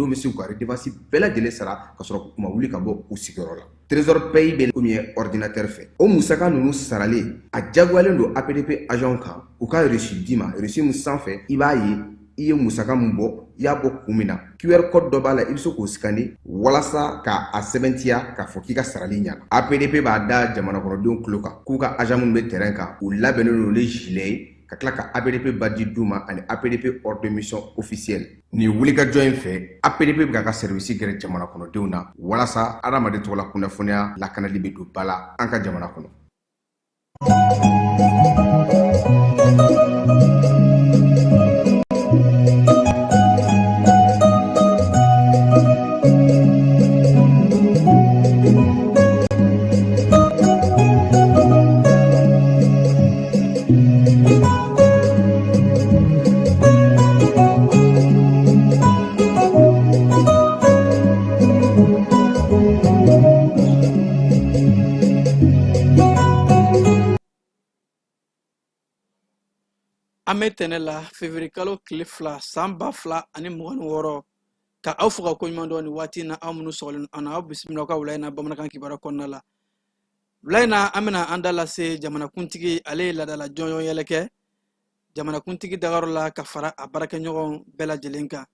kɔnɔdenw bɛ se k'u ka redevance bɛɛ lajɛlen sara ka sɔrɔ u ma wuli ka bɔ u sigiyɔrɔ la. Trésor Pay bɛ ou bien ordinateur fɛ. O musaka ninnu saralen, a jagoyalen don APDP agent kan u ka reçu d'i ma, reçu min sanfɛ i b'a ye i ye musaka min bɔ, i y'a bɔ kun min na. QR code dɔ b'a la, i bɛ se k'o scanner walasa ka a sɛbɛntiya k'a fɔ k'i ka sarali ɲana. APDP b'a da jamana kɔnɔdenw tulo kan k'u ka agent minnu bɛ terrain kan, u labɛnnen don ni gilet ye, ka tila ka APDP badge d'u ma ani APDP ordre de mission officiel. Nin wulikajɔ in fɛ, APDP bɛ k'a ka service gɛrɛ jamana kɔnɔdenw na walasa adamaden tɔgɔla kunnafoniya lakanali bɛ don ba la an ka jamana kɔnɔ. An bɛ tɛnɛ la, fevrier kalo tile 2, san 2026, ka aw fo ka koɲuman dɔn nin waati na. Aw minnu sɔgɔlen an na, aw bisimila aw ka wula in na bamanankan kibaruya kɔnɔna la. Wula in na, an bɛna an da lase jamanakuntigi, ale ye laadala jɔnjɔn yɛlɛ kɛ jamanakuntigi dagayɔrɔ la ka fara a baarakɛɲɔgɔn bɛɛ lajɛlen kan.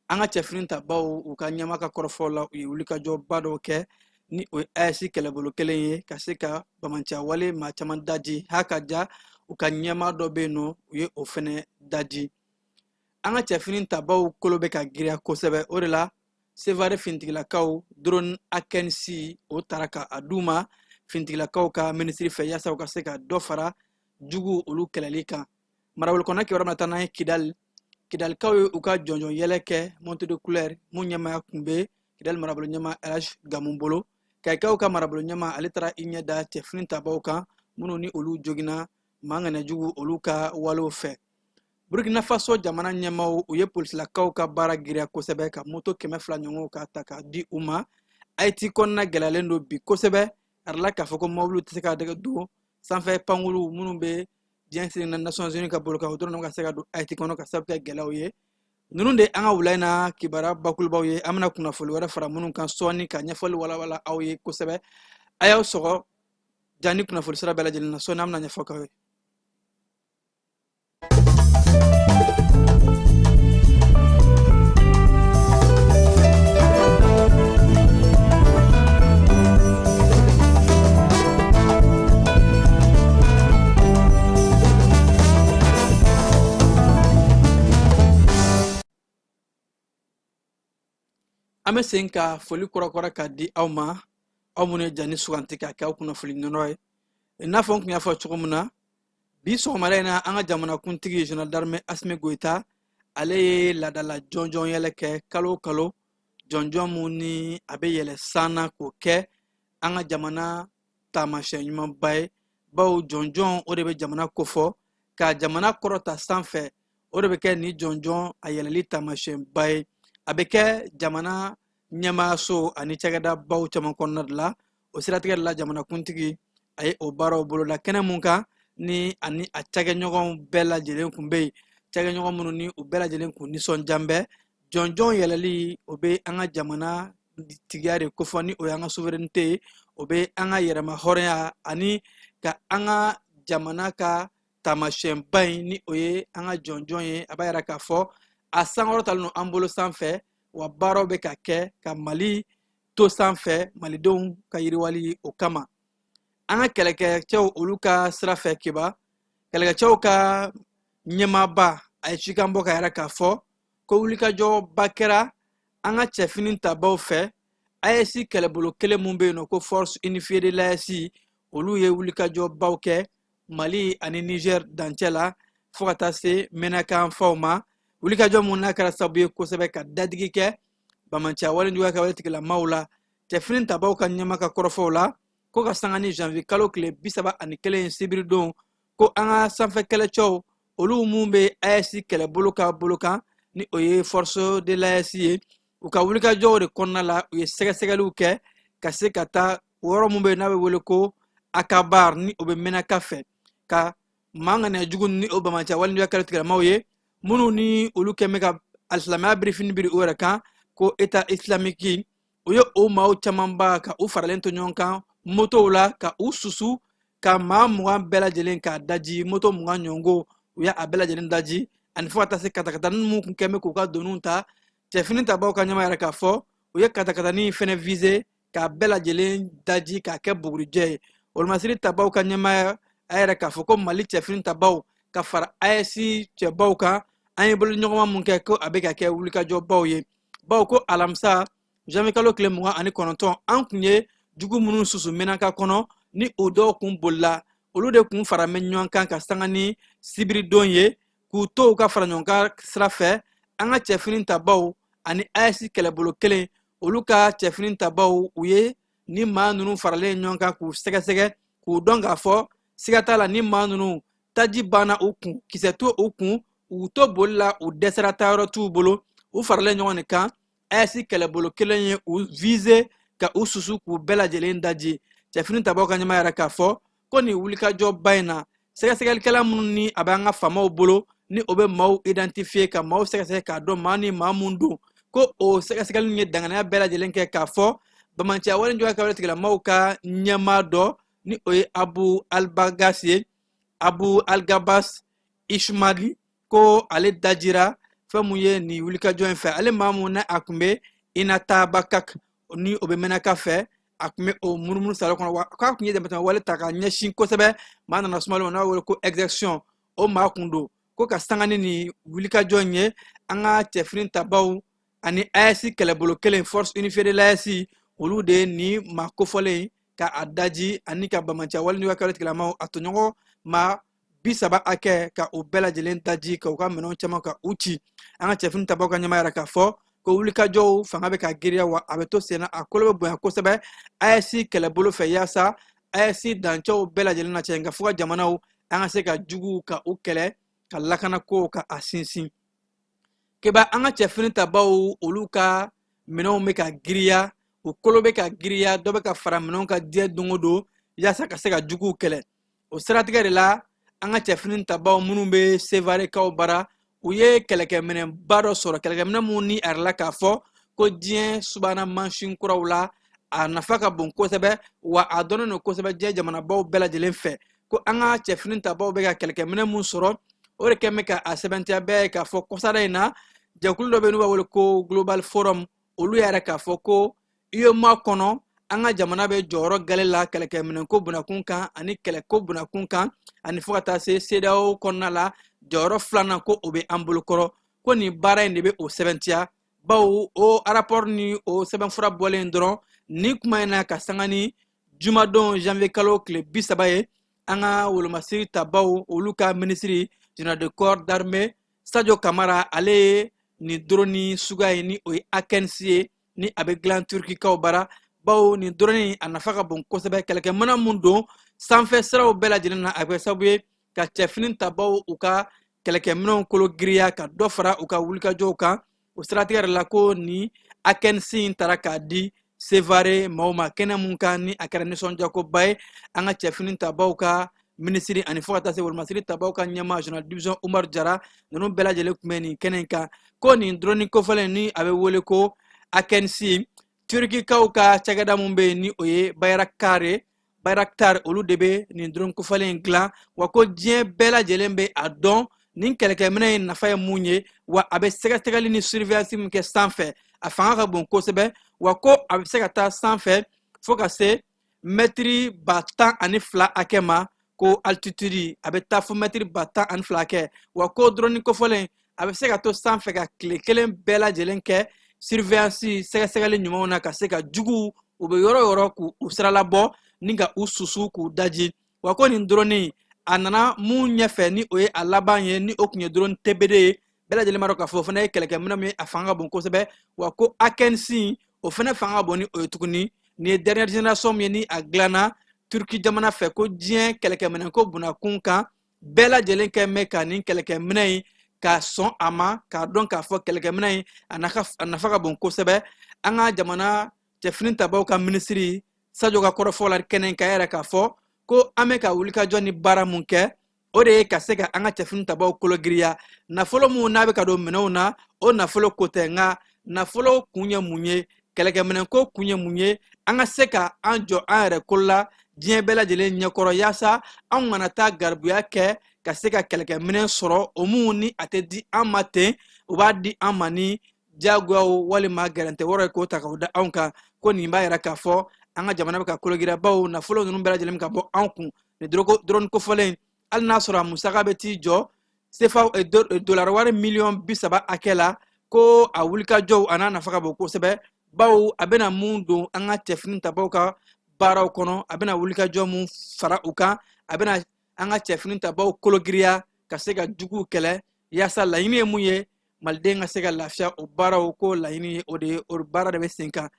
An ka cɛfini tabaw, u ka ɲɛmaa ka kɔrɔfɔw la, u ye wulikajɔba dɔw kɛ ni o ye AES kɛlɛbolo kelen ye ka se ka bamanciya wale maa caman daji ha ka ja. U ka ɲɛmaa dɔ bɛ yen nɔ, u ye o fɛnɛ daji. An ka cɛfini tabaw kolo bɛ ka giriya kosɛbɛ, o de la Sevare finitigilakaw drone Akensi o tara ka a d'u ma finitigilakaw ka minisiri fɛ, yaasa u ka se ka dɔ fara jugu olu kɛlɛli kan. Marabolo kɔnɔ kibaruya bɛna taa n'an ye Kidali. Kidalikaw ye u ka jɔnjɔn yɛlɛ kɛ, montée de couleur, mun ɲɛmaaya kun bɛ Kidali marabolo ɲɛmaa Elhadj Gamu bolo. Kayikaw ka marabolo ɲɛmaa, ale taara i ɲɛ da cɛfini tabaw kan minnu ni olu joginna maa ŋanajugu olu ka walew fɛ. Burkina Faso jamana ɲɛmaaw, u ye polisilakaw ka baara giriya kosɛbɛ ka moto 200 ɲɔgɔn ka ta k'a di u ma. Haiti kɔnɔna gɛlɛyalen don bi kosɛbɛ, a la k'a fɔ ko mɔbiliw tɛ se ka dɛgɛ don sanfɛ, pankuru minnu bɛ diɲɛ sini na Nations Unies ka bolo kan, o dɔrɔn ka se ka don Haiti kɔnɔ ka sababu kɛ gɛlɛyaw ye. Ninnu de an ka wula in na kibaruya bakurubaw ye. An bɛna kunnafoli wɛrɛ fara minnu kan sɔɔni ka ɲɛfɔli walawala aw ye kosɛbɛ. A y'aw sɔgɔ ja ni kunnafoli sira bɛɛ lajɛlen na, sɔɔni an bɛna ɲɛfɔ k'aw ye. An bɛ segin ka foli kɔrɔkɔrɔ ka di aw ma, aw minnu ye jani suganti ka kɛ aw kunnafoli nɔnɔ ye. I n'a fɔ n tun y'a fɔ cogo min na, bi sɔgɔmada in na, an ka jamanakuntigi général d'armée Asimi Goyita, ale ye laadala jɔnjɔn yɛlɛ kɛ. Kalo o kalo, jɔnjɔn mun ni a bɛ yɛlɛ san na k'o kɛ an ka jamana taamasiyɛn ɲumanba ye, bawo jɔnjɔn o de bɛ jamana kofɔ ka jamana kɔrɔta sanfɛ. O de bɛ kɛ ni jɔnjɔn a yɛlɛli taamasiyɛnba ye. A bɛ kɛ jamana ɲɛmaayaso ani cakɛdabaw caman kɔnɔna de la. O siratigɛ de la, jamanakuntigi a ye o baaraw boloda kɛnɛ mun kan ni ani a cakɛɲɔgɔnw bɛɛ lajɛlen kun bɛ yen, cakɛɲɔgɔn minnu ni u bɛɛ lajɛlen kun nisɔndiya bɛ jɔnjɔn yɛlɛli. O bɛ an ka jamana tigiya de kofɔ, ni o y'an ka souveraineté ye, o bɛ an ka yɛrɛma hɔrɔnya ani ka an ka jamana ka taamasiyɛnba in, ni o ye an ka jɔnjɔn ye. A b'a yira k'a fɔ a sankɔrɔtalen don an bolo sanfɛ, wa baaraw bɛ ka kɛ ka Mali to sanfɛ, malidenw ka yiriwali o kama. An ka kɛlɛkɛcɛw olu ka sira fɛ, kiba kɛlɛkɛcɛw ka ɲɛmaaba, a ye cikan bɔ ka yira k'a fɔ ko wulikajɔba kɛra an ka cɛfini tabaw fɛ. AES kɛlɛbolo kelen mun bɛ yen nɔ ko force unifiée de l'AES, olu ye wulikajɔbaw kɛ Mali ani Niger dancɛ la fo ka taa se Mɛnaka faw ma, wulikajɔ mun n'a kɛra sababu ye kosɛbɛ ka dadigi kɛ bamanciya wale juguya kɛ wale tigilamaw la. Cɛfini tabaw ka ɲɛmaa ka kɔrɔfɔw la, ko ka sanga ni janvier kalo tile 31 sibiridon, ko an ka sanfɛ kɛlɛcɛw olu mun bɛ AES kɛlɛbolo ka bolo kan, ni o ye force de l'AES ye, u ka wulikajɔw de kɔnɔna la, u ye sɛgɛsɛgɛliw kɛ ka se ka taa yɔrɔ mun bɛ yen n'a bɛ wele ko Akabar, ni o bɛ Mɛnaka fɛ, ka maa ŋaniya jugu ni o bamanciya wale juguya kɛlɛ tigilamaw ye, minnu ni olu kɛn bɛ ka alisilamɛya birifini biri u yɛrɛ kan. Ko État islamique, u ye o maaw camanba ka u faralen to ɲɔgɔn kan motow la, ka u susu ka maa 20 bɛɛ lajɛlen k'a daji. Moto 20 ɲɔgɔnko, u y'a bɛɛ lajɛlen daji, ani fo ka taa se katakatani minnu kun kɛn bɛ k'u ka doniw ta. Cɛfini tabaw ka ɲɛmaa yɛrɛ k'a fɔ u ye katakatani fɛnɛ viser k'a bɛɛ lajɛlen daji k'a kɛ bugurijɛ ye. Wolomasiri tabaw ka ɲɛmaa a yɛrɛ k'a fɔ ko Mali cɛfini tabaw ka fara AES cɛbaw kan, an ye boloɲɔgɔnma mun kɛ, ko a bɛ ka kɛ wulikajɔbaw ye, bawo ko alamisa janvier kalo tile 29, an kun ye jugu minnu susu Menaka kɔnɔ, ni o dɔw kun bolila, olu de kun fara bɛ ɲɔgɔn kan ka sanga ni sibiridon ye k'u to u ka fara ɲɔgɔn kan sira fɛ. An ka cɛfini tabaw ani AES kɛlɛbolo kelen, olu ka cɛfini tabaw, u ye ni maa ninnu faralen ɲɔgɔn kan k'u sɛgɛsɛgɛ, k'u dɔn k'a fɔ siga t'a la ni maa ninnu taji banna u kun, kisɛ t'u kun, u to boli la, u dɛsɛra, taayɔrɔ t'u bolo. U faralen ɲɔgɔn de kan, AES kɛlɛbolo kelen ye u viser ka u susu k'u bɛɛ lajɛlen daji. Cɛfini tabaw ka ɲɛmaa yɛrɛ k'a fɔ ko nin wulikajɔba in na, sɛgɛsɛgɛlikɛla minnu ni a b'an ka faamaw bolo, ni o bɛ maaw identifier, ka maaw sɛgɛsɛgɛ k'a dɔn maa ni maa mun don, ko o sɛgɛsɛgɛli ye danganiya bɛɛ lajɛlen kɛ k'a fɔ bamanciya wale juguya kɛwale tigilamaaw ka ɲɛmaa dɔ, ni o ye Abu Albagas ye, Abu Algabas Ishmali, ko ale dajira fɛn mun ye nin wulikajɔ in fɛ. Ale maa mun na a kun bɛ Inatabakak, ni o bɛ Menaka fɛ, a kun bɛ o munumunu salo kɔnɔ, wa k'a kun ye damatɛmɛ wale ta ka ɲɛsin kosɛbɛ maa nana sumalen ma, n'a wele ko exaction, o maa kun don. Ko ka sanga ni nin wulikajɔ in ye, an ka cɛfini tabaw ani AES kɛlɛbolo kelen, force unifiée de l'AES, olu de ye nin maa kofɔlen ka a daji, ani ka bamanciya wale n'u ka kɛwale tigilamaw a tɔɲɔgɔn maa 30 hakɛ ka u bɛɛ lajɛlen daji, ka u ka minɛnw caman ka u ci. An ka cɛfini tabaw ka ɲɛmaa yɛrɛ k'a fɔ ko wulikajɔw fanga bɛ ka giriya, wa a bɛ to senna, a kolo bɛ bonya kosɛbɛ AES kɛlɛbolo fɛ, yaasa AES dancɛw bɛɛ lajɛlen na cɛ, nka fo ka jamanaw an ka se ka juguw ka u kɛlɛ, ka lakanako ka a sinsin. Keba, an ka cɛfini tabaw, olu ka minɛnw bɛ ka giriya, u kolo bɛ ka giriya, dɔ bɛ ka fara minɛnw kan diɲɛ don o don, yaasa ka se ka juguw kɛlɛ. O siratigɛ de la, an ka cɛfini tabaw minnu bɛ Sevarekaw bara, u ye kɛlɛkɛminɛnba dɔ sɔrɔ, kɛlɛkɛminɛn mun ni a yɛrɛ k'a fɔ ko diɲɛ subahana mansin kuraw la, a nafa ka bon kosɛbɛ, wa a dɔnnen don kosɛbɛ diɲɛ jamanabaw bɛɛ lajɛlen fɛ. Ko an ka cɛfini tabaw bɛ ka kɛlɛkɛminɛn mun sɔrɔ, o de kɛn bɛ ka a sɛbɛntiya bɛɛ ye k'a fɔ kɔsada in na, jɛkulu dɔ bɛ yen n'u b'a wele ko Global Forum, olu yɛrɛ k'a fɔ ko UEMOA kɔnɔ, an ka jamana bɛ jɔyɔrɔ gale la kɛlɛkɛminɛnko bunakun kan ani kɛlɛko bunakun kan, ani fo ka taa se CEDEAO kɔnɔna la, jɔyɔrɔ filanan ko o bɛ an bolo kɔrɔ. Ko nin baara in de bɛ o sɛbɛntiya, bawo o rapport ni o sɛbɛnfura bɔlen dɔrɔn nin kuma in na, ka sanga ni jumadon janvier kalo tile 30 ye, an ka wolomasiri tabaw, olu ka minisiri général de corps d'armée Sadio Kamara, ale ye nin drone suguya ye, ni o ye Akinci ye, ni a bɛ dilan Turkikaw bara, bawo nin drone a nafa ka bon kosɛbɛ. Kɛlɛkɛminɛn mun don, sanfɛ siraw bɛɛ lajɛlen na, a bɛ kɛ sababu ye ka cɛfini tabaw u ka kɛlɛkɛminɛnw kolo giriya, ka dɔ fara u ka wulikajɔw kan. O siratigɛ de la, ko ni Akinci in tara k'a di Sevare maaw ma kɛnɛ mun kan, ni a kɛra nisɔndiyakoba ye an ka cɛfini tabaw ka minisiri ani fo ka taa se wolomasiri tabaw ka ɲɛmaa général division Umaru Jara, ninnu bɛɛ lajɛlen tun bɛ nin kɛnɛ in kan. Ko nin drone kofɔlen, ni a bɛ wele ko Akinci, Turkikaw ka cakɛda mun bɛ yen, ni o ye Bayraktar ye, Bayraktar, olu de bɛ nin drone kofɔlen in dilan. Wa ko diɲɛ bɛɛ lajɛlen bɛ a dɔn nin kɛlɛkɛminɛn in nafa ye mun ye, wa a bɛ sɛgɛsɛgɛli ni surveillance min kɛ sanfɛ, a fanga ka bon kosɛbɛ, wa ko a bɛ se ka taa sanfɛ fo ka se mɛtiri 12,000 hakɛ ma, ko altitude a bɛ taa fo mɛtiri 12,000 hakɛ. Wa ko drone kofɔlen a bɛ se ka to sanfɛ ka tile kelen bɛɛ lajɛlen kɛ surveillance sɛgɛsɛgɛli ɲumanw na, ka se ka juguw u bɛ yɔrɔ o yɔrɔ k'u siralabɔ ni ka u susu k'u daji. Wa ko nin drone a nana mun ɲɛfɛ, ni o ye a laban ye, ni o tun ye drone TBD ye, bɛɛ lajɛlen b'a dɔn k'a fɔ o fana ye kɛlɛkɛminɛn min ye, a fanga ka bon kosɛbɛ. Wa ko Akinci o fana fanga ka bon ni o ye tuguni. Nin ye dernière génération min ye, ni a dilanna Turki jamana fɛ. Ko diɲɛ kɛlɛkɛminɛnko bunakun kan, bɛɛ lajɛlen kɛ mɛn ka nin kɛlɛkɛminɛn in ka sɔn a ma, k'a dɔn k'a fɔ kɛlɛkɛminɛn in a nafa ka bon kosɛbɛ. An ka jamana cɛfini tabaw ka minisiri Sadio ka kɔrɔfɔ la kɛnɛ kan yɛrɛ k'a fɔ ko an bɛ ka wulikajɔ ni baara mun kɛ, o de ye ka se ka an ka cɛfini tabaw kologiriya. Nafolo mun n'a bɛ ka don minɛnw na, o nafolo ko tɛ, nka Nafolo kun ye mun ye? Kɛlɛkɛminɛnko kun ye mun ye? An ka se ka an jɔ an yɛrɛ kolo la diɲɛ bɛɛ lajɛlen ɲɛkɔrɔ, yaasa anw kana taa garibuya kɛ ka se ka kɛlɛkɛminɛn sɔrɔ, o mun ni a tɛ di an ma ten, u b'a di an ma ni diyagoyaw walima gɛrɛntɛ wɛrɛ ye k'o ta k'o da anw kan. Ko nin b'a yira k'a fɔ an ka jamana bɛ ka kologiriya, bawo nafolo ninnu bɛɛ lajɛlen bɛ ka bɔ anw kun. Nin drone kofɔlen, hali n'a sɔrɔ a musaka bɛ t'i jɔ sefa dolari wari miliyɔn 30 hakɛ la, ko a wulikajɔw a n'a nafa ka bon kosɛbɛ, bawo a bɛna mun don an ka cɛfini tabaw ka baaraw kɔnɔ, a bɛna wulikajɔ mun fara u kan, a bɛna an ka cɛfini tabaw kologiriya ka se ka juguw kɛlɛ, yaasa laɲini ye mun ye, maliden ka se ka lafiya. O baaraw ko laɲini ye o de ye, o baara de bɛ sen kan.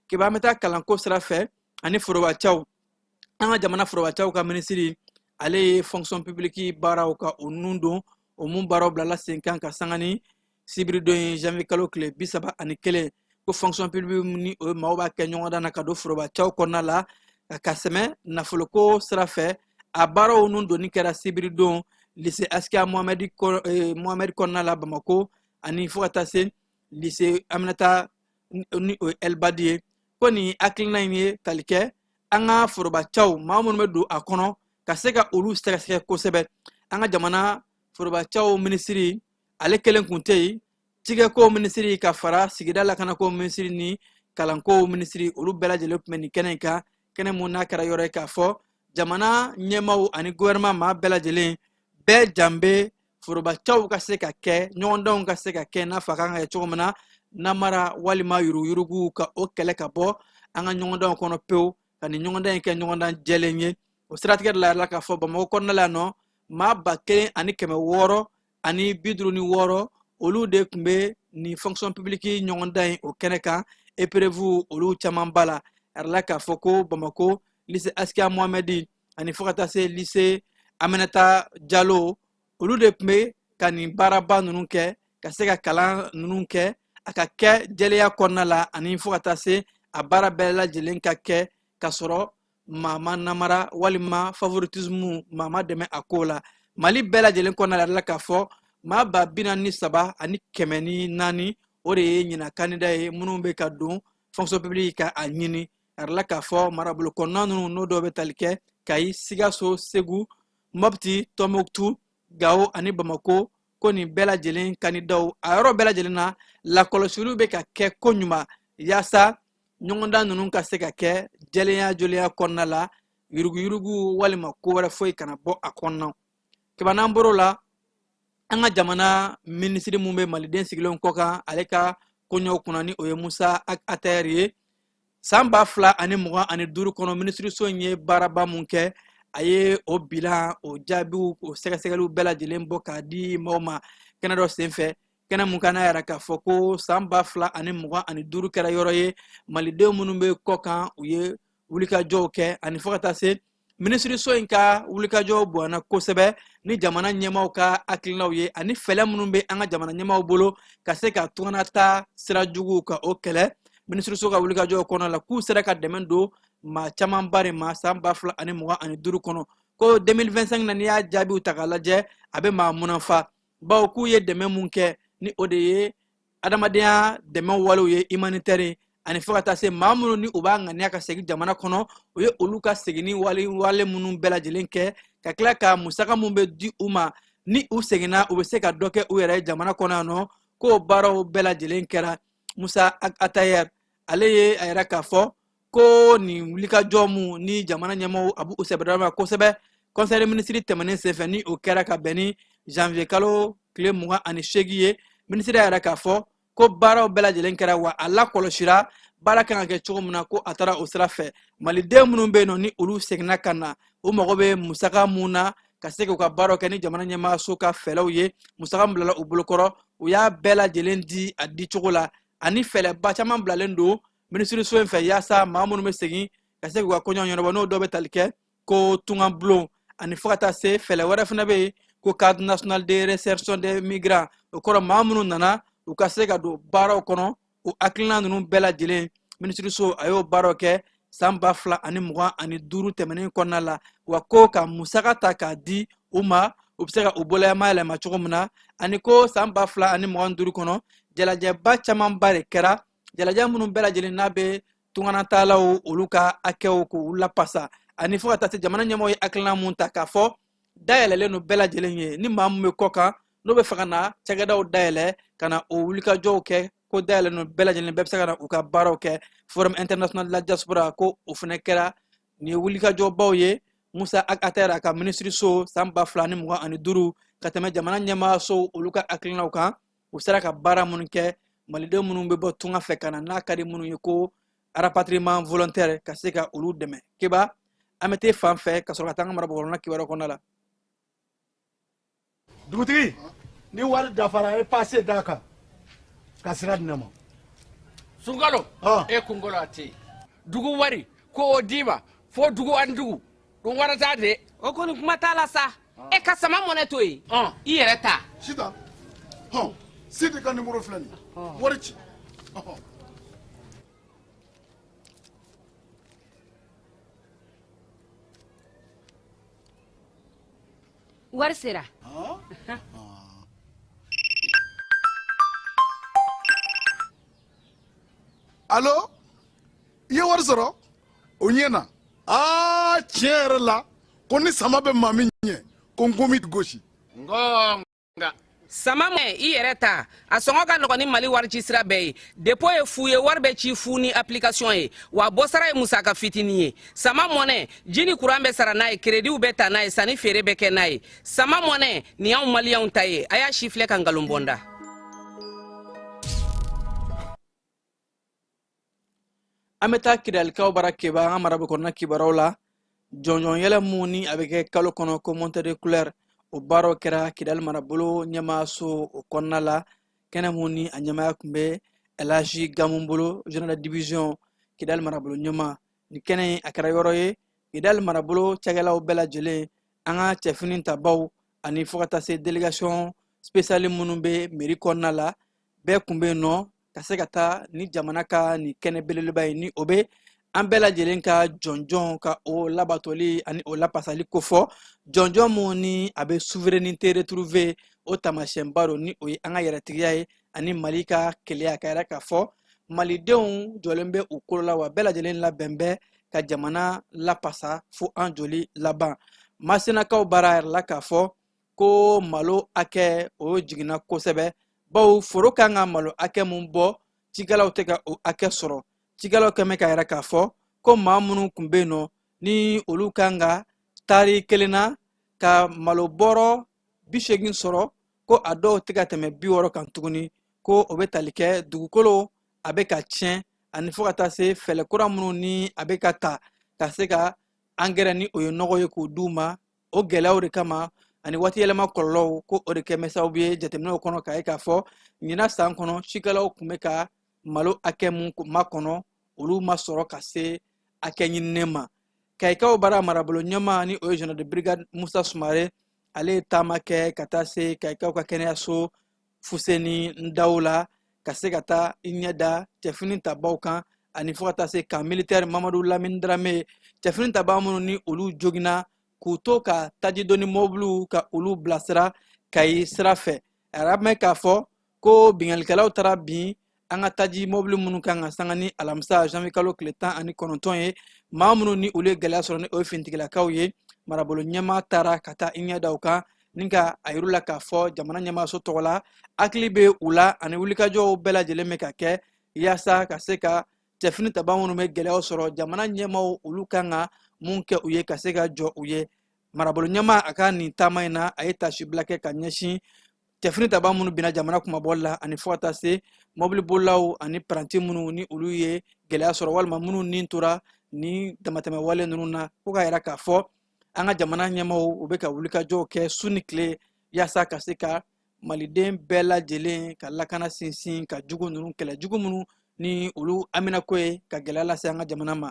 Keba, an bɛ taa kalanko sira fɛ ani forobacaw. An ka jamana forobacaw ka minisiri, ale ye fonction publique baaraw ka o nun don, o mun baaraw bilala sen kan ka sanga ni sibiridon ye, janvier kalo tile 31. Ko fonction publique ni o ye maaw b'a kɛ ɲɔgɔndan na ka don forobacaw kɔnɔna la ka sɛmɛ nafoloko sira fɛ, a baaraw nun donni kɛra sibiridon lycée Askia Mohamɛdi kɔnɔna la Bamako, ani fo ka taa se lycée Aminata ni o ye Elbadi ye. Ko nin hakilina in ye tali kɛ an ka forobacaw, maa minnu bɛ don a kɔnɔ, ka se ka olu sɛgɛsɛgɛ kosɛbɛ. An ka jamana forobacaw minisiri, ale kelen kun tɛ yen. Cikɛko minisiri ka fara sigida lakanako minisiri ni kalanko minisiri, olu bɛɛ lajɛlen tun bɛ nin kɛnɛ in kan. Kɛnɛ mun n'a kɛra yɔrɔ ye k'a fɔ jamana ɲɛmaaw ani gouvernement maa bɛɛ lajɛlen bɛɛ jan bɛ forobacaw ka se ka kɛ, ɲɔgɔndanw ka se ka kɛ n'a fɔ a kan ka kɛ cogo min na, namara walima yuruguyurugu ka o kɛlɛ ka bɔ an ka ɲɔgɔndanw kɔnɔ pewu, ka nin ɲɔgɔndan in kɛ ɲɔgɔndan jɛlen ye. O siratigɛ de la yɛrɛ la k'a fɔ Bamakɔ kɔnɔna la yan nɔ, maa 1656, olu de tun bɛ nin fonction publique ɲɔgɔndan in o kɛnɛ kan. Épreuve olu caman b'a la a yɛrɛ la k'a fɔ ko Bamako lycée Askia Mohamɛdi ani fo ka taa se lycée Aminata Jalo, olu de tun bɛ ka nin baaraba ninnu kɛ, ka se ka kalan ninnu kɛ a ka kɛ jɛlenya kɔnɔna la, ani fo ka taa se a baara bɛɛ lajɛlen ka kɛ ka sɔrɔ maa ma namara walima favoritisme maa ma dɛmɛ a ko la. Mali bɛɛ lajɛlen kɔnɔna la k'a fɔ maa 43104, o de ye ɲinan candidat ye minnu bɛ ka don fonction publique ka a ɲini. A yɛrɛ la k'a fɔ marabolo kɔnɔna ninnu, n'o dɔw bɛ tali kɛ Kayi, Sikaso, Segu, Mɔpti, Tɔnbɔkutu, Gawo ani Bamako, ko nin bɛɛ lajɛlen kandidaw, a yɔrɔ bɛɛ lajɛlen na lakɔlɔsiliw bɛ ka kɛ ko ɲuman, yaasa ɲɔgɔndan ninnu ka se ka kɛ jɛlenya jolenya kɔnɔna la, yuruguyurugu walima ko wɛrɛ foyi kana bɔ a kɔnɔna. Keba, n'an bɔr'o la, an ka jamana minisiri mun bɛ maliden sigilenw kɔ kan, ale ka koɲɛw kunna, ni o ye Musa Atayɛri ye, san 2025 kɔnɔ, minisiriso in ye baaraba mun kɛ, a ye o bilan, o jaabiw, o sɛgɛsɛgɛliw bɛɛ lajɛlen bɔ k'a di maaw ma kɛnɛ dɔ senfɛ. Kɛnɛ mun kan n'a yɛrɛ k'a fɔ ko san 2025 kɛra yɔrɔ ye malidenw minnu bɛ kɔ kan, u ye wulikajɔw kɛ, ani fo ka taa se minisiriso in ka wulikajɔw bonyana kosɛbɛ ni jamana ɲɛmaaw ka hakilinaw ye, ani fɛɛrɛ minnu bɛ an ka jamana ɲɛmaaw bolo ka se ka tunganata sira juguw ka o kɛlɛ. Minisiriso ka wulikajɔw kɔnɔ la, k'u sera ka dɛmɛ don maa camanba de ma san 2025 kɔnɔ. Ko 2025 na, n'i y'a jaabiw ta k'a lajɛ, a bɛ maa munafa, bawo k'u ye dɛmɛ mun kɛ, ni o de ye adamadenya dɛmɛ walew ye, humanitaire, ani fo ka taa se maa minnu ni u b'a ŋaniya ka segin jamana kɔnɔ, u ye olu ka seginni wale minnu bɛɛ lajɛlen kɛ, ka tila ka musaka mun bɛ di u ma ni u seginna, u bɛ se ka dɔ kɛ u yɛrɛ ye jamana kɔnɔ yan nɔ, k'o baaraw bɛɛ lajɛlen kɛra. Musa Atayɛr, ale ye a yɛrɛ k'a fɔ ko nin wulikajɔ mun ni jamana ɲɛmaaw a b'u sɛbɛdama ma kosɛbɛ, conseil des ministres tɛmɛnen senfɛ, ni o kɛra ka bɛn ni janvier kalo tile 28 ye, minisiri y'a yɛrɛ k'a fɔ ko baaraw bɛɛ lajɛlen kɛra, wa a lakɔlɔsira baara kan ka kɛ cogo min na, ko a taara o sira fɛ. Maliden minnu bɛ yen nɔ ni olu seginna ka na, u mago bɛ musaka mun na ka se k'u ka baaraw kɛ, ni jamana ɲɛmaaso ka fɛɛrɛw ye, musaka min bilala u bolokɔrɔ, u y'a bɛɛ lajɛlen di a di cogo la, ani fɛɛrɛba caman bilalen don minisiriso in fɛ yaasa maa minnu bɛ segin ka se k'u ka koɲɛw ɲɛnabɔ, n'o dɔ bɛ tali kɛ ko tunga bulon, ani fo ka taa se fɛɛrɛ wɛrɛ fana bɛ yen ko cadre national de réinsertion des migrants, o kɔrɔ maa minnu nana, u ka se ka don baaraw kɔnɔ. O hakilina ninnu bɛɛ lajɛlen, minisiriso a y'o baaraw kɛ san 2025 tɛmɛnen kɔnɔna la, wa ko ka musaka ta k'a di u ma, u bɛ se ka u boloyama yɛlɛma cogo min na, ani ko san 2025 kɔnɔ Jalajɛba camanba de kɛra, jalajɛ minnu bɛɛ lajɛlen n'a bɛ tunganataalaw olu ka hakɛw k'u lapasa, ani fo ka taa se jamana ɲɛmɔgɔ ye hakilina mun ta k'a fɔ dayɛlɛlen don bɛɛ lajɛlen ye, ni maa min bɛ kɔ kan n'o bɛ fɛ ka na cakɛdaw dayɛlɛ ka na o wulikajɔw kɛ, ko dayɛlɛlen don bɛɛ lajɛlen, bɛɛ bɛ se ka na u ka baaraw kɛ. Forum international de la diaspora ko o fana kɛra nin ye wulikajɔbaw ye. Musa Ag Attaher a ka minisiriso san 2025 ka tɛmɛ jamana ɲɛmaasow olu ka hakilinaw kan, u sera ka baara minnu kɛ maliden minnu bɛ bɔ tunga fɛ ka na, n'a ka di minnu ye ko rapatriement volontaire, ka se ka olu dɛmɛ. Keba, an bɛ t'e fan fɛ ka sɔrɔ ka taa an ka marabolo kibaruya kɔnɔna la. Dugutigi, ni wari dafara, e pase d'a kan ka sira di ne ma. Sunkalo, e kunkolo a tɛ yen. Dugu wari ko o d'i ma fo dugu ani dugu dun wara t'a de. O kɔni kuma t'a la sa. E ka sama mɔnɛ to yen, i yɛrɛ ta. Sitan, hɔn, Sidi ka nimoro filɛ nin ye, wari ci. Wari sera. Alo, i ye wari sɔrɔ o ɲɛ na. Aa, tiɲɛ yɛrɛ la, ko ni sama bɛ maa min ɲɛ, ko nkomi gosi. Ngonga. Sama mɔnɛ, i yɛrɛ ta, a sɔngɔ ka nɔgɔn ni Mali wari ci sira bɛɛ ye. Dépôt ye fu ye, wari bɛ ci fu ni application ye, wa bɔsara ye musaka fitinin ye. Sama mɔnɛ, ji ni kuran bɛ sara n'a ye, créditw bɛ ta n'a ye, sanni feere bɛ kɛ n'a ye. Sama mɔnɛ nin y'anw maliyɛnw ta ye. A y'a si filɛ ka nkalon bɔ n da. An bɛ taa Kidalikaw bara Keba, an ka marabolo kɔnɔna kibaruyaw la. Jɔnjɔn yɛlɛ mun ni a bɛ kɛ kalo kɔnɔ ko montée de couleur, o baaraw kɛra Kidali marabolo ɲɛmaaso o kɔnɔna la. Kɛnɛ mun ni a ɲɛmaaya tun bɛ Elhaji Gamu bolo, général de division Kidali marabolo ɲɛmaa. Nin kɛnɛ in a kɛra yɔrɔ ye Kidali marabolo cakɛlaw bɛɛ lajɛlen, an ka cɛfini tabaw, ani fo ka taa se délégation spéciale minnu bɛ mairie kɔnɔna la, bɛɛ kun bɛ yen nɔ ka se ka taa ni jamana ka nin kɛnɛ belebeleba ye, ni o bɛ an bɛɛ lajɛlen ka jɔnjɔn ka o labatoli ani o lapasali kofɔ. Jɔnjɔn mun ni a bɛ souveraineté retrouvée, o taamasiyɛnba don, ni o ye an ka yɛrɛtigiya ye ani Mali ka keleya, ka yɛrɛ k'a fɔ malidenw jɔlen bɛ u kolo la, wa bɛɛ lajɛlen labɛn bɛ ka jamana lapasa fo an joli laban. Masinakaw baara yɛrɛ la k'a fɔ ko malo hakɛ o jiginna kosɛbɛ, bawo foro kan ka malo hakɛ mun bɔ, cikɛlaw tɛ ka o hakɛ sɔrɔ. Cikɛlaw kɛmɛ ka yɛrɛ k'a fɔ ko maa minnu kun bɛ yen nɔ ni olu kan ka taari kelen na ka malo bɔrɔ 80 sɔrɔ, ko a dɔw tɛ ka tɛmɛ 60 kan tuguni, ko o bɛ tali kɛ dugukolo a bɛ ka tiɲɛ, ani fo ka taa se fɛɛrɛ kura minnu ni a bɛ ka ta ka se ka angɛrɛ ni o ye nɔgɔ ye k'o d'u ma. O gɛlɛyaw de kama ani waati yɛlɛma kɔlɔlɔw, ko o de kɛ bɛ sababu ye jateminɛw kɔnɔ k'a ye k'a fɔ ɲinan san kɔnɔ cikɛlaw tun bɛ ka malo hakɛ mun makɔnɔ, olu ma sɔrɔ ka se hakɛ ɲininen ma. Kayikaw bara marabolo ɲɛmaa ni o ye général de brigade Musa Sumare, ale ye taama kɛ ka taa se Kayikaw ka kɛnɛyaso Fuseni Ndaw la, ka se ka taa i ɲɛ da cɛfini tabaw kan, ani fo ka taa se camp militaire Mamadu Lamini Darame, cɛfini tabaa minnu ni olu joginna k'u to ka taji doni mɔbiliw ka olu bilasira Kayi sira fɛ. A yɛrɛ mɛn k'a fɔ ko binkannikɛlaw taara bin an ka taji mɔbili minnu kan ka sanga ni alamisa janvier kalo tile 19 ye, maa minnu ni olu ye gɛlɛya sɔrɔ ni o ye finitigilakaw ye. Marabolo ɲɛmaa taara ka taa i ɲɛ da u kan ni ka a yir'u la k'a fɔ jamana ɲɛmaaso tɔgɔ la hakili bɛ u la, ani wulikajɔw bɛɛ lajɛlen bɛ ka kɛ yaasa ka se ka cɛfini taba minnu bɛ gɛlɛyaw sɔrɔ, jamana ɲɛmaaw olu kan ka mun kɛ u ye ka se ka jɔ u ye. Marabolo ɲɛmaa a ka nin taama in na, a ye taasibila kɛ ka ɲɛsin cɛfini taba minnu binna jamana kunmabɔli la, ani fo ka taa se mɔbilibolilaw ani paranti minnu ni olu ye gɛlɛya sɔrɔ walima minnu ni tora ni damatɛmɛ wale ninnu na, ko k'a yira k'a fɔ an ka jamana ɲɛmaaw u bɛ ka wulikajɔw kɛ su ni tile yaasa ka se ka maliden bɛɛ lajɛlen ka lakana sinsin, ka jugu ninnu kɛlɛ, jugu minnu ni olu haminako ye ka gɛlɛya lase an ka jamana ma.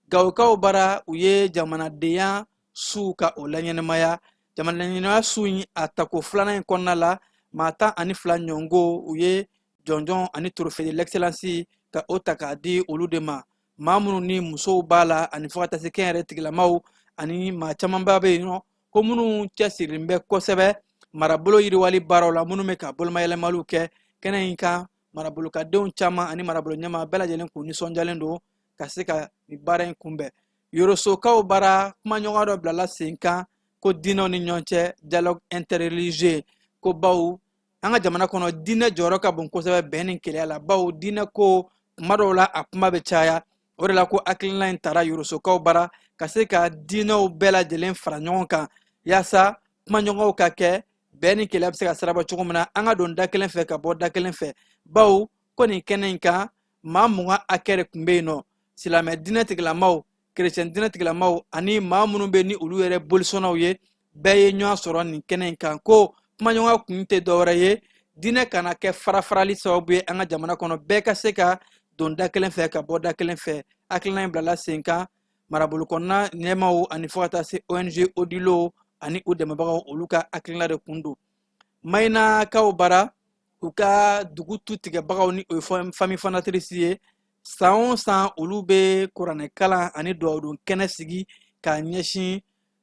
Gawokaw bara, u ye jamanadenya su ka o laɲɛnamaya. Jamanadenya su in a tako filanan in kɔnɔna la, maa 12 ɲɔngo u ye jɔnjɔn ani trophée de l'excellence ka o ta k'a di olu de ma, maa minnu ni musow b'a la, ani fo ka taa se kɛnyɛrɛ tigilamaw, ani maa camanba bɛ yen nɔ ko minnu cɛsirilen bɛ kosɛbɛ marabolo yiriwali baaraw la, minnu bɛ ka bolomayɛlɛmaliw kɛ kɛnɛ in kan. marabolokadenw caman ani marabolo ɲɛmaa bɛɛ lajɛlen k'u nisɔndiyalen don ka se ka nin baara in kunbɛn. Yorosokaw bara, kumaɲɔgɔnya dɔ bilala sen kan ko diinɛw ni ɲɔgɔn cɛ, dialogue interreligieux, ko baw an ka jamana kɔnɔ diinɛ jɔyɔrɔ ka bon kosɛbɛ bɛn ni kelenya la, baw diinɛ ko kuma dɔw la a kuma bɛ caya. O de la ko hakilina in tara Yorosokaw bara ka se ka diinɛw bɛɛ lajɛlen fara ɲɔgɔn kan yaasa kumaɲɔgɔnw ka kɛ, bɛn ni kelenya bɛ se ka sirabɔ cogo min na, an ka don da kelen fɛ ka bɔ da kelen fɛ. Baw ko nin kɛnɛ in kan, maa 20 hakɛ de tun bɛ yen nɔ, silamɛ diinɛ tigilamaw, kerecɛn diinɛ tigilamaw ani maa minnu bɛ ni olu yɛrɛ bolisɔnnaw ye, bɛɛ ye ɲɔgɔn sɔrɔ nin kɛnɛ in kan. Ko kumaɲɔgɔnya kun tɛ dɔwɛrɛ ye diinɛ kana kɛ farafarali sababu ye an ka jamana kɔnɔ, bɛɛ ka se ka don da kelen fɛ ka bɔ da kelen fɛ. Hakilina in bilala sen kan marabolo kɔnɔna ɲɛmaaw ani fo ka taa se ONG Odilo ani u dɛmɛbagaw, olu ka hakilina de kun don. Mayinakaw bara, u ka dugu tu tigɛbagaw ni o ye famille fondatrice ye, san o san olu bɛ kuranɛkalan ani dugawudon kɛnɛ sigi k'a ɲɛsin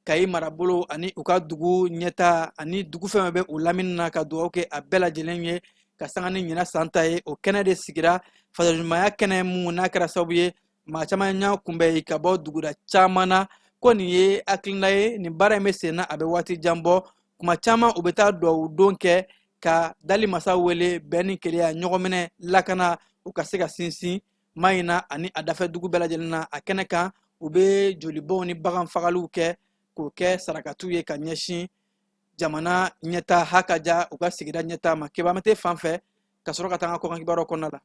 Kayi marabolo ani u ka dugu ɲɛta ani dugu fɛn bɛ u lamini na, ka dugawu kɛ a bɛɛ lajɛlen ye ka sanga ni ɲinan san ta ye. O kɛnɛ de sigira, fasoɲumanya kɛnɛ mun n'a kɛra sababu ye maa caman ɲɔgɔn kunbɛn ka bɔ duguda caman na. Ko nin ye hakilina ye, nin baara in bɛ sen na, a bɛ waati jan bɔ. Kuma caman u bɛ taa dugawu don kɛ ka dali masa wele bɛn ni kelenya, ɲɔgɔnminɛ, lakana, u ka se ka sinsin Mayina ani a dafɛ dugu bɛɛ lajɛlen na. A kɛnɛ kan, u bɛ jolibɔnw ni bagan fagaliw kɛ k'o kɛ sarakatiw ye ka ɲɛsin jamana ɲɛta ha ka ja u ka sigida ɲɛta ma. Kebamete fan fɛ ka sɔrɔ ka taa an ka kɔkan kibaruyaw kɔnɔna la.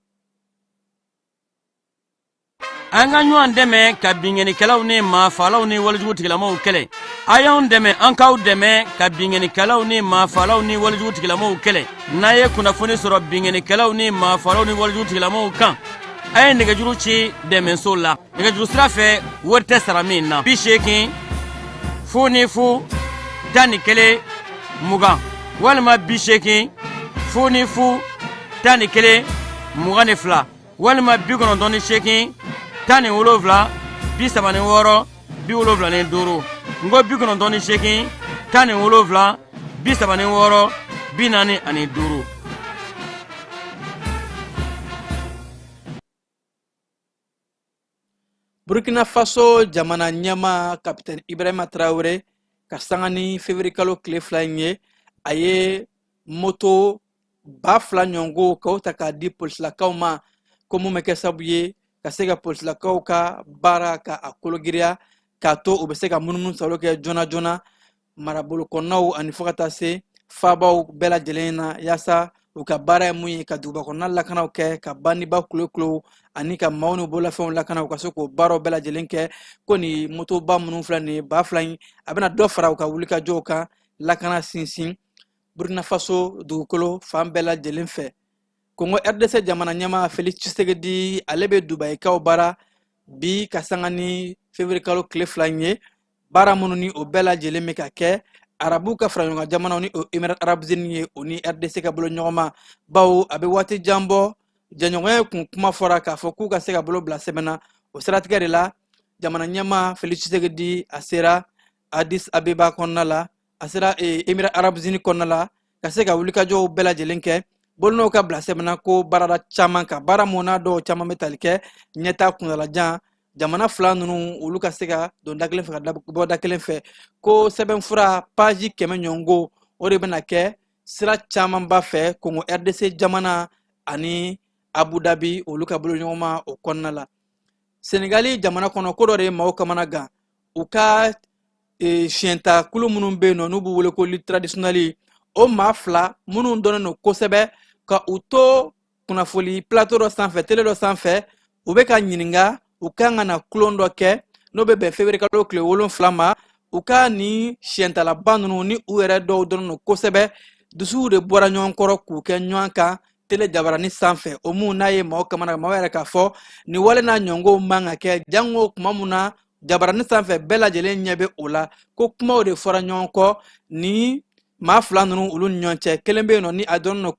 An ka ɲɔgɔn dɛmɛ ka binkannikɛlaw ni maafalaw ni walejugu tigilamaw kɛlɛ. A y'anw dɛmɛ, an k'aw dɛmɛ ka binkannikɛlaw ni maafalaw ni walejugu tigilamaw kɛlɛ. N'a ye kunnafoni sɔrɔ binkannikɛlaw ni maafalaw ni walejugu tigilamaw kan, a ye nɛgɛjuru ci dɛmɛso la nɛgɛjuru sira fɛ, wari tɛ sara min na: 80 00 11 20 walima 80 00 11 22 walima 98 17 36 75. N ko 98 17 36 45. Burkina Faso jamana ɲɛmaa Kapitɛni Ibrahima Traore, ka sanga ni février kalo tile 2 in ye, a ye moto 2000 ɲɔgɔnko k'o ta k'a di polisilakaw ma, ko mun bɛ kɛ sababu ye ka se ka polisilakaw ka baara ka a kologiriya, k'a to u bɛ se ka munumunu salo kɛ joona joona marabolo kɔnɔnaw ani fo ka taa se faabaw bɛɛ lajɛlen na, yaasa u ka baara ye mun ye ka duguba kɔnɔna lakanaw kɛ, ka bandiba kulokulow ani ka maaw n'u bololafɛnw lakana, u ka se k'o baaraw bɛɛ lajɛlen kɛ. Ko nin motoba minnu filɛ nin ye, 2000 in, a bɛna dɔ fara u ka wulikajɔw kan, lakana sinsin Burkina Faso dugukolo fan bɛɛ lajɛlen fɛ. Kongo RDC jamana ɲɛmaa Felix Tshisekedi, ale bɛ Dubayikaw bara bi ka sanga ni février kalo tile 2 in ye, baara minnu ni o bɛɛ lajɛlen bɛ ka kɛ arabuw ka faraɲɔgɔnkan jamanaw ni o Émirats arabes unis ye, o ni RDC ka bolo ɲɔgɔn ma, bawo a bɛ waati jan bɔ jɛɲɔgɔnya kun kuma fɔra k'a fɔ k'u ka se ka bolo bila sɛbɛn na. O siratigɛ de la, jamana ɲɛmaa Felix Tshisekedi, a sera Addis Abeba kɔnɔna la, a sera Émirats arabes unis kɔnɔna la ka se ka wulikajɔw bɛɛ lajɛlen kɛ, bolonɔw ka bila sɛbɛn na ko baarada caman ka baara mun n'a dɔw caman bɛ tali kɛ ɲɛta kuntalajan, jamana fila ninnu olu ka se ka don da kelen fɛ ka bɔ da kelen fɛ. Ko sɛbɛnfura paji 100 ɲɔgɔnko, o de bɛna kɛ sira camanba fɛ Kongo RDC jamana ani Abu Dhabi olu ka boloɲɔgɔnma o kɔnɔna la. Senegali jamana kɔnɔ, ko dɔ de ye maaw kamana gan. U ka siyɛnta kulu minnu bɛ yen nɔ n'u b'u wele ko lutte traditionnelle, o maa fila minnu dɔnnen don kosɛbɛ, ka u to kunnafoli plateau dɔ sanfɛ, tele dɔ sanfɛ, u bɛ ka ɲininka u kan ka na kulon dɔ kɛ n'o bɛ bɛn février kalo tile 7 ma. U ka nin siyɛntalaba ninnu ni u yɛrɛ dɔw dɔnnen don kosɛbɛ, dusuw de bɔra ɲɔgɔn kɔrɔ k'u kɛ ɲɔgɔn kan tele jabarani sanfɛ. O mun n'a ye maaw kamana, maaw yɛrɛ k'a fɔ nin wale n'a ɲɔgɔnw man ka kɛ, jango kuma mun na jabarani sanfɛ bɛɛ lajɛlen ɲɛ bɛ o la. Ko kumaw de fɔra ɲɔgɔn kɔ ni maa fila ninnu olu ni ɲɔgɔn cɛ. Kelen bɛ yen nɔ ni a dɔnnen don.